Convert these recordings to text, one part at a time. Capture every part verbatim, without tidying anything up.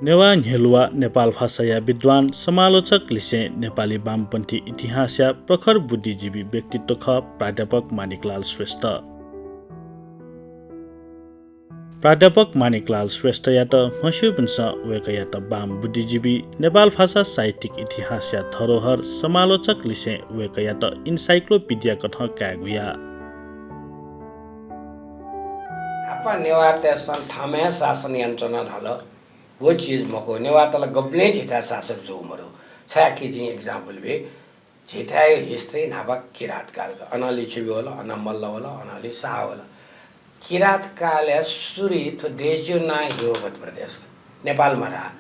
नेवाः न्ह्यलुवा नेपाल भाषाया विद्वान, समालोचक लिसें नेपाली वामपन्थी इतिहासया प्रखर बुद्धिजीवी व्यक्तित्व खः प्राध्यापक मानिकलाल श्रेष्ठ। प्राध्यापक मानिकलाल श्रेष्ठयात म्हस्यूपिन्सं वय्कःयात वाम बुद्धिजीवी, नेपाल भाषा साहित्यिक इतिहासया धरोहर, समालोचक लिसें वय्कःयात encyclopedia कथं कायेगु याः। आपाः नेवाःतय्सं थःम्हं हे शासन यानाच्वन धाल, व चिज मखु। नेवाःत ला गबलें झीथाय् शासक जूगु मदु। छाय्कि जिं example बी। झीथाय् history न्हापा किरात कालका। अनंलि छिबि वल, अनं मल्ल वल, अनंलि शाह वल। किरात कालया सुरुइ थ्व देशया नां हिमवत प्रदेश, नेपाल मधाः।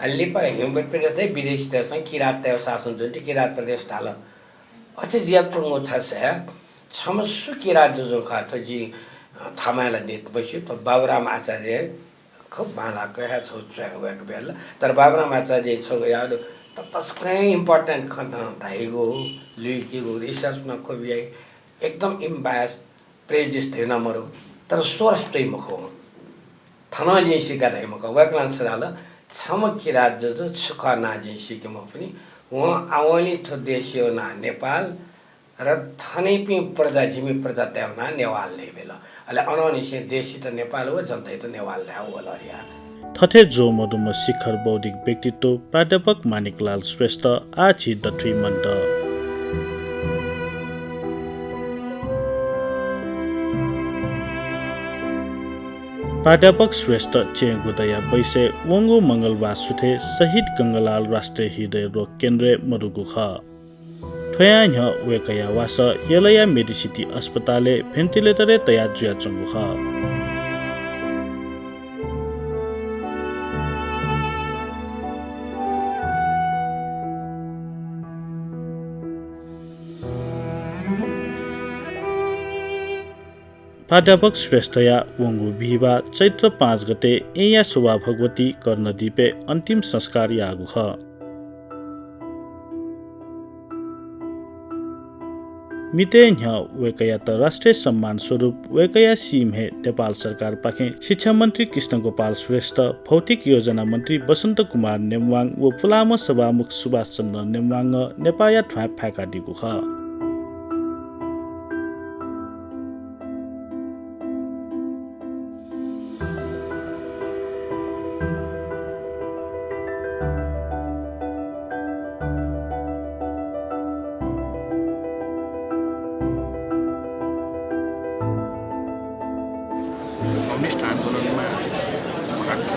अले लिपा हिमवत प्रदेश धयाः विदेशीतय्सं किराततय् शासन जुन ति किरात प्रदेश धाल। अथे जुयाच्वंगु थासय् छम्ह सु किरात जुजुं खः, थ्व जिं, अ, थःम्हं ला देत मस्यू, थ्व बाबुराम आचार्य खुब बांलाक हे छगू च्वय्क वय्क ब्याल। तर बाबुराम आचार्यं छगू याःगु दु, त-, तसकं important खँ नं धाइगु, लुइकीगु, research नं खुब याइ, एकदम unbiased, prejudice धइगु नं मदु, तर source च्वइ मखु। थनं जिं सीका धाइ मखु। वय्कलं छु धाल, छम्ह किरात जुजु छु खः नां जिं सीके मफुनि। वं आवंलि थ्व देशया नां नेपाल, र थनयापिं प्रजा, जिमि प्रजातय् नां नेवाल धयाबिल। अले अनंनिसें देशयात नेपाल व जनतायात नेवाल धायेवल अरिया। थथे ज्वःमदुम्ह शिखर बौद्धिक व्यक्तित्व प्राध्यापक मानिकलाल श्रेष्ठ आः झी दथुइ मन्त। प्राध्यापक श्रेष्ठ चेंगुदँया बैसय् वंगु मंगलबार सुथय् शहीद गंगालाल राष्ट्रिय हृदय रोग केन्द्रय् मदुगु खः। थ्वयां न्ह्यः वय्कःया वासः यलया मेडिसिटी अस्पतालय् भेन्टिलेटरय् तयाः जुयाच्वंगु खः। प्राध्यापक श्रेष्ठया वंगु बिहिबाः चैत्र पाँच गते येँया शोभा भगवती कर्णदीपय् अन्तिम संस्कार याःगु खः। मितय् न्ह्यः वय्कःयात राष्ट्रिय सम्मान स्वरूप वय्कःया सीम्हय् नेपाल सरकारपाखें शिक्षा मन्त्री कृष्णगोपाल श्रेष्ठ, भौतिक योजना मन्त्री बसन्त कुमार नेम्वाङ व पुलांम्ह सभामुख सुभाष चन्द्र नेम्वाङं नेपाःया ध्वाँय् फाय्कादीगु खः। कम्युनिस्ट आन्दोलनमा उहाँको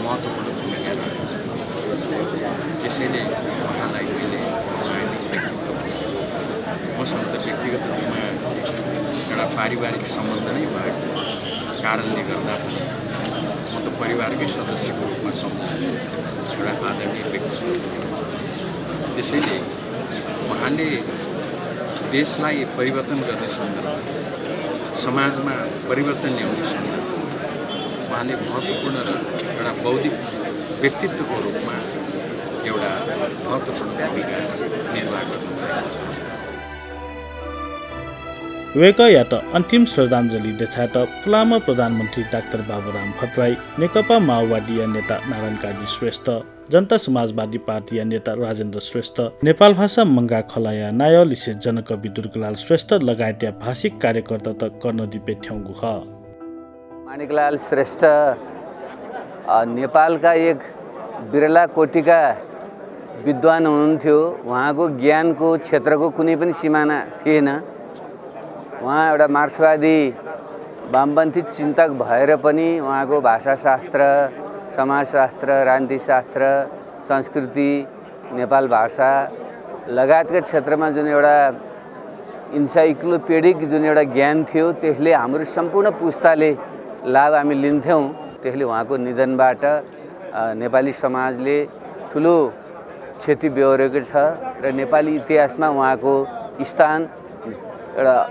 महत्त्वपूर्ण भूमिका रह्यो। त्यसैले उहाँलाई मैले, उहाँको व्यक्तित्व, मसँग त व्यक्तिगत रूपमा एउटा पारिवारिक सम्बन्ध नै भएको कारणले गर्दा पनि म त परिवारकै सदस्यको रूपमा सम्झन्छु, एउटा आदरणीय व्यक्तित्व। त्यसैले उहाँले देशलाई परिवर्तन गर्ने सन्दर्भ, समाजमा परिवर्तन ल्याउने सन्दर्भ, उहाँले महत्त्वपूर्ण र एउटा बौद्धिक व्यक्तित्वको रूपमा एउटा महत्त्वपूर्ण भूमिका निर्वाह गर्नुभएको छ। वय्कःयात अन्तिम श्रद्धाञ्जली देछायेत पुलांम्ह प्रधानमन्त्री डाक्टर बाबुराम भट्टराई, नेकपा माओवादीया नेता नारायण काजी श्रेष्ठ, जनता समाजवादी पार्टीया नेता राजेन्द्र श्रेष्ठ, नेपाल भाषा मंकाः खलःया नायः लिसें जनकवि दुर्गालाल श्रेष्ठ लगायतया भाषिक कार्यकर्तात कर्णदीपय् थ्यंगु खः। मानिकलाल श्रेष्ठ, अ, नेपालका एक बिरला कोटिका विद्वान हुनुहुन्थ्यो। उहाँको ज्ञानको क्षेत्रको कुनै पनि सिमाना थिएन। उहाँ एउटा मार्क्सवादी वामपन्थी चिन्तक भएर पनि उहाँको भाषाशास्त्र, समाजशास्त्र, राजनीतिशास्त्र, संस्कृति, नेपाल भाषा लगायतका क्षेत्रमा जुन एउटा encyclopedic जुन एउटा ज्ञान थियो, त्यसले हाम्रो सम्पूर्ण पुस्ताले लाभ हामी लिन्थ्यौँ। त्यसले उहाँको निधनबाट, अ, नेपाली समाजले ठुलो क्षति बेहोरेको छ र नेपाली इतिहासमा उहाँको स्थान एउटा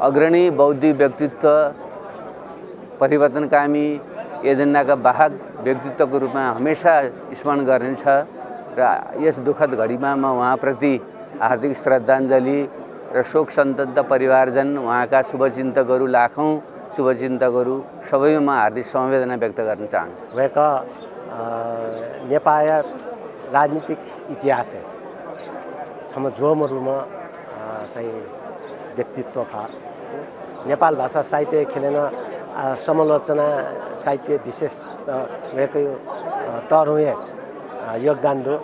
अग्रणी बौद्धिक व्यक्तित्व, परिवर्तनकामी एजेन्डाका वाहक व्यक्तित्वको रूपमा हमेसा स्मरण गरिन्छ र यस दुःखद घडीमा म उहाँप्रति हार्दिक श्रद्धाञ्जली र शोक सन्तप्त परिवारजन, उहाँका शुभचिन्तकहरू, लाखौँ शुभचिन्तकहरू सबैमा म हार्दिक समवेदना व्यक्त गर्न चाहन्छु। वय्कः अ, नेपाःया राजनीतिक इतिहासय् छम्ह ज्वःमदुम्ह, अ, चाहिँ व्यक्तित्व खः। नेपाल भाषा साहित्य ख्यलय् नं, अ, समालोचना साहित्य विशेष, अ, वय्कःया, अ, तःधंगु हे, अ, योगदान दु।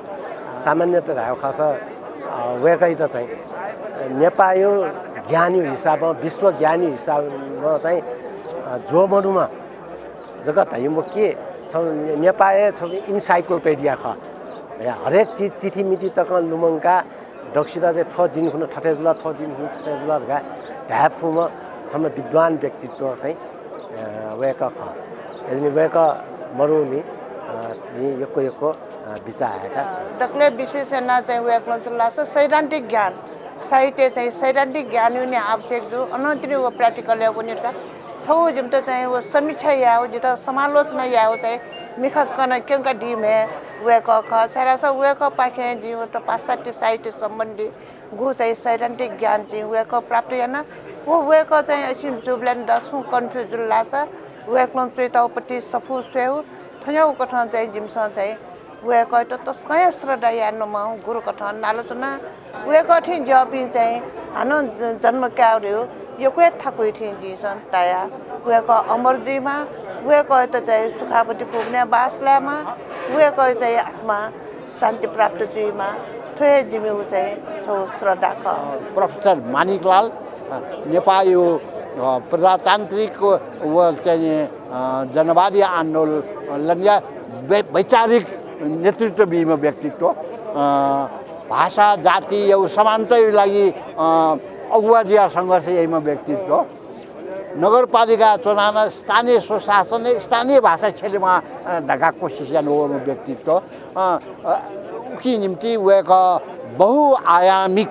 सामान्यतः धायेगु खःसा, अ, वय्कःयात चाहिँ, अ, नेपाःया ज्ञानया हिसाबं, विश्व ज्ञानया हिसाबं चाहिँ, अ, ज्वःमदुम्ह जक धाइ मखु कि, छगू नेपाःया छगू encyclopedia खः। या, हरेक चिज तिथिमिति तकं लुमंकाः दक्वसित चाहिँ थ्व दिनखुन्हु थथे जुल, थ्व दिनखुन्हु थथे जुल धकाः धाये फुम्ह छम्ह विद्वान व्यक्तित्व चाहिँ, अ, वय्कः खः। यदि वय्कः मदुनि, अ, जिं यक्व यक्व, अ, बिचाः हयेका। अ, दकलय् विशेष यानाः चाहिँ वय्कलं छु धाःसा सैद्धान्तिक ज्ञान, साहित्य चाहिँ सैद्धान्तिक ज्ञानया निंतिं आवश्यक जू, अनंतिनि व practical यागु निंतिं। छगू जिमित चाहिँ व समीक्षा यायेगु, जितः समालोचना यायेगु चाहिँ मिखा कना क्यंकादीम्ह वय्कः खः। छाय्धाःसा वय्कःपाखें जिं व पाश्चात्य साहित्य सम्बन्धी गु चाहिँ सैद्धान्तिक ज्ञान चाहिँ वय्कः प्राप्त याना। व वय्कः चाहिँ असिं जूबलय् नं छुं confuse जुल धाःसा वय्कलं च्वयातःगु पति सफू स्वयेगु, थज्याःगु कथं चाहिँ जिमिसं चाहिँ वय्कःयात तसकं हे श्रद्धा याये नं माःगु गुरु कथं नाला च्वना। वय्कः थें ज्याःपिं चाहिँ हानं ज-, जन्म कायेगु धइगु यक्व हे थाकुइ थें जिमिसं ताया। वय्कः अमर जुइमा, वय्कःयात चाहिँ सुखावती भुवनय् बास लायेमा, वय्कःया चाहिँ आत्मा शान्ति प्राप्त जुइमा, थ्व हे जिमिगु चाहिँ छगू श्रद्धा खः। प्रोफेसर माणिकलाल, अ, नेपाःया, अ, प्रजातान्त्रिक व चाहिँ, अ, जनवादी आन्दोलनया वै-, वैचारिक नेतृत्व बीम्ह व्यक्तित्व, अ, भाषा जातिया समानताया लागि, अ, अगुवा जुयाः संघर्ष याइम्ह व्यक्तित्व। नगरपालिका च्वनाः नं स्थानीय स्वशासनय् स्थानीय भाषा ख्यलेमा, अ, धकाः कोसिस यानावःम्ह व्यक्तित्व। अ, अ, उकिया निंतिं वय्कः बहुआयामिक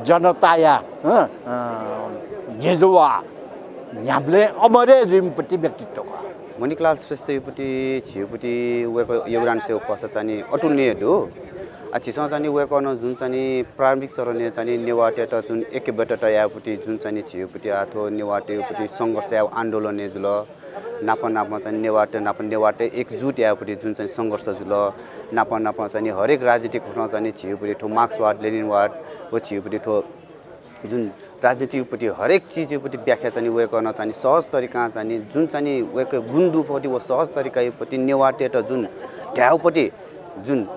जनताया, अ, अ, न्ह्यज्वः न्ह्याबलें अमर हे जुइम्ह पति व्यक्तित्व खः। मणिकलाल श्रेष्ठया पति, झीया पति वय्कः योगदान स्वयेगु खःसा चाहिँ नि अतुलनीय दु। आ, झीसं चाहिँ नि वय्कलं जुन चाहिँ नि प्रारम्भिक चरणय् चाहिँ नि नेवाःतय्त जुन ऐक्यबद्धता यायेगु पति, जुन चाहिँ नि झीया पति आः थ्व नेवाःतय् पति संघर्ष यायेगु आन्दोलनय् जुल। नाप नाप चाहिँ नेवाःत नाप नेवाःत एकजुट यायेगु पति जुन चाहिँ संघर्ष जुल। नाप नाप चाहिँ नि हरेक राजनीतिक कथं चाहिँ नि झीया पति थ्व मार्क्सवाद, लेनिनवाद व झीया पति थ्व जुन राजनीतिया पति हरेक चिजया पति व्याख्या चाहिँ नि वय्कलं चाहिँ नि सहज तरिकां चाहिँ नि जुन चाहिँ नि वय्कःया गुण दु पति व सहज तरिकाया पति नेवाःतय्त जुन धायेगु पति जुन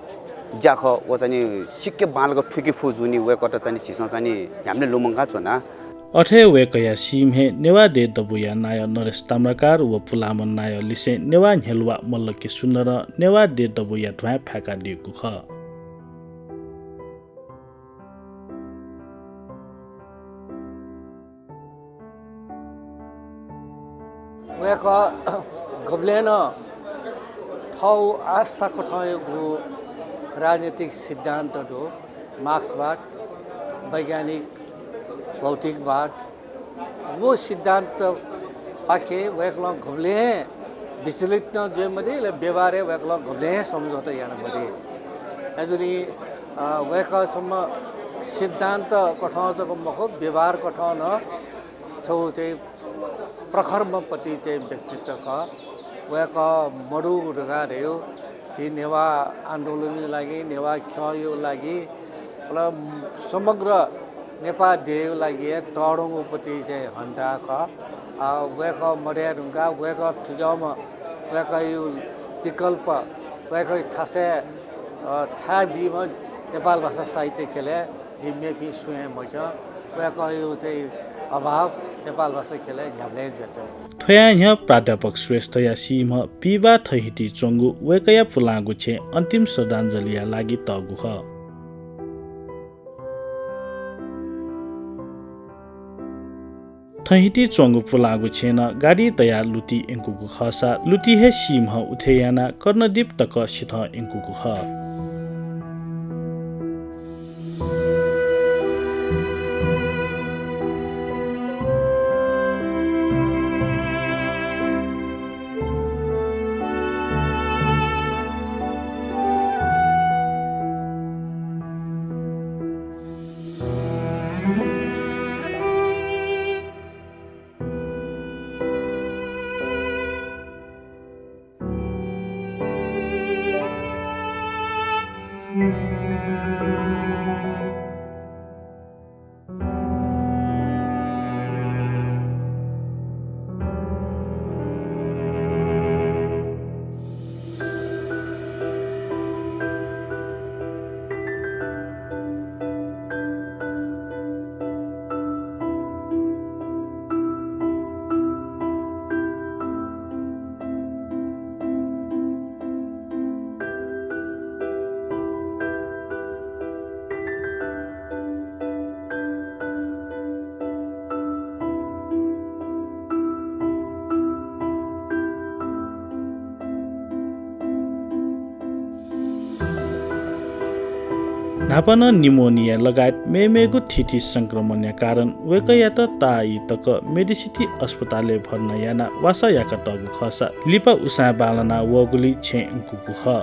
ज्या खः व चाहिँ नि सिक्क बांलाक थुइके फु जूनि वय्कःत चाहिँ नि झीसं चाहिँ नि न्ह्याबलें लुमंका च्वना। अथे हे वय्कःया सीम्हय् नेवाः देय् दबूया नायः नरेश ताम्राकार व पुलांम्ह नायः लिसें नेवाः न्ह्यलुवा मल्ल के सुन्दरं नेवाः देय् दबूया ध्वाँय् फाय्कादीगु खः। वय्कः गबलें नं थःगु आस्था कथंयागु राजनीतिक सिद्धान्त दु, मार्क्सवाद, वैज्ञानिक भौतिकवाद, व सिद्धान्तपाखें वय्कलं गबलें हे विचलित नं जुइ मदी, अले व्यवहारय् वय्कलं गबलें हे सम्झौता याना मदी। अय्जूगुलिं, अ, वय्कः छम्ह सिद्धान्त कथं जक मखु, व्यवहार कथं नं छगू चाहिँ प्रखरम्ह पति चाहिँ व्यक्तित्व खः। वय्कः मदुगु धकाः धयागु झी नेवाः आन्दोलनया लागि, नेवाः ख्यःया लागि, मतलब, समग्र नेपाः देय्‌या लागि हे तःधंगु पति चाहिँ हन्ता खः। आ, वय्‌कः मदये धुंकाः वय्‌कः थुज्याःम्ह वय्‌कःया विकल्प, वय्‌कःया थासय्, अ, थाय् बीम्ह नेपाल भाषा साहित्य ख्यलय् जि मेपिं सुं हे मस्यू। वय्‌कःया चाहिँ अभाव नेपाल भाषा ख्यलय् न्ह्याबलें जुयाच्वन। थ्वया न्ह्यः प्राध्यापक श्रेष्ठया सीम्ह पीबा थहिति च्वंगु वय्‌कःया पुलांगु छेँ अन्तिम श्रद्धाञ्जलिया लागि तःगु खः। थहिति च्वंगु पुलांगु छेँनं गाडी तयाः लुति यंकूगु खःसा लुति हे सीम्ह उथे यानाः कर्णदीप तक सिथं यंकूगु खः। न्हापा नं निमोनिया लगायत मेमेगु थीथी संक्रमणया कारण वय्कःयात ताःई तक मेडिसिटी अस्पतालय् भर्ना यानाः वासः याकातःगु खःसा लिपा उसाँय् बांलाना वःगुलिइ छेँ उंकूगु खः।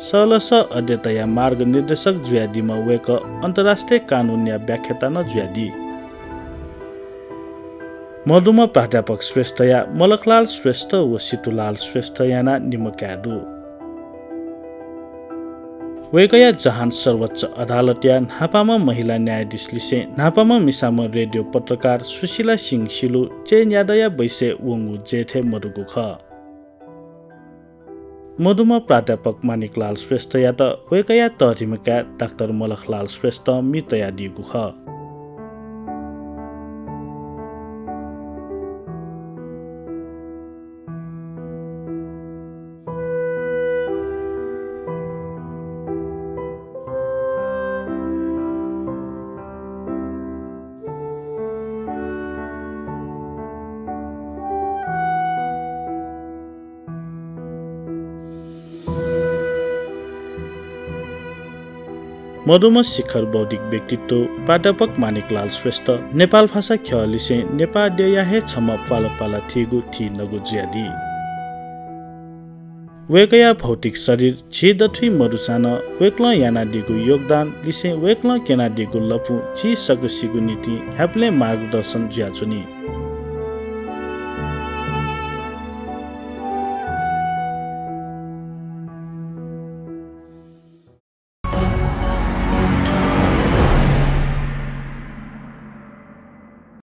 सलस अध्येताया मार्गनिर्देशक जुयादीम्ह वय्कः अन्तर्राष्ट्रिय कानूनया व्याख्याता नं जुयादी। मदुम्ह प्राध्यापक श्रेष्ठया मलखलाल श्रेष्ठ व सितुलाल श्रेष्ठ यानाः निम्ह काय् दु। वय्कःया जहान सर्वोच्च अदालतया न्हापाम्ह महिला न्यायाधीश लिसें न्हापाम्ह मिसाम्ह रेडियो पत्रकार सुशीला सिंह सिलु चय्न्यादँया बैसय् वंगु जेठय् मदुगु खः। मदुम्ह प्राध्यापक माणिकलाल श्रेष्ठयात वय्कःया तःधिम्ह काय् डाक्टर मलखलाल श्रेष्ठं मि तयादीगु खः। मदुम्ह शिखर बौद्धिक व्यक्तित्व प्राध्यापक माणिकलाल श्रेष्ठ नेपालभाषा ख्यः लिसें नेपाः देय्‌या हे छम्ह पालपाला थीगु थीनगु जुयादी। वय्कःया भौतिक शरीर झी दथुइ मदुसां नं वय्कलं यानादीगु योगदान लिसें वय्कलं क्यनादीगु लँपुं झी सकसिगु निंतिं न्ह्याबलें मार्गदर्शन जुयाच्वनी।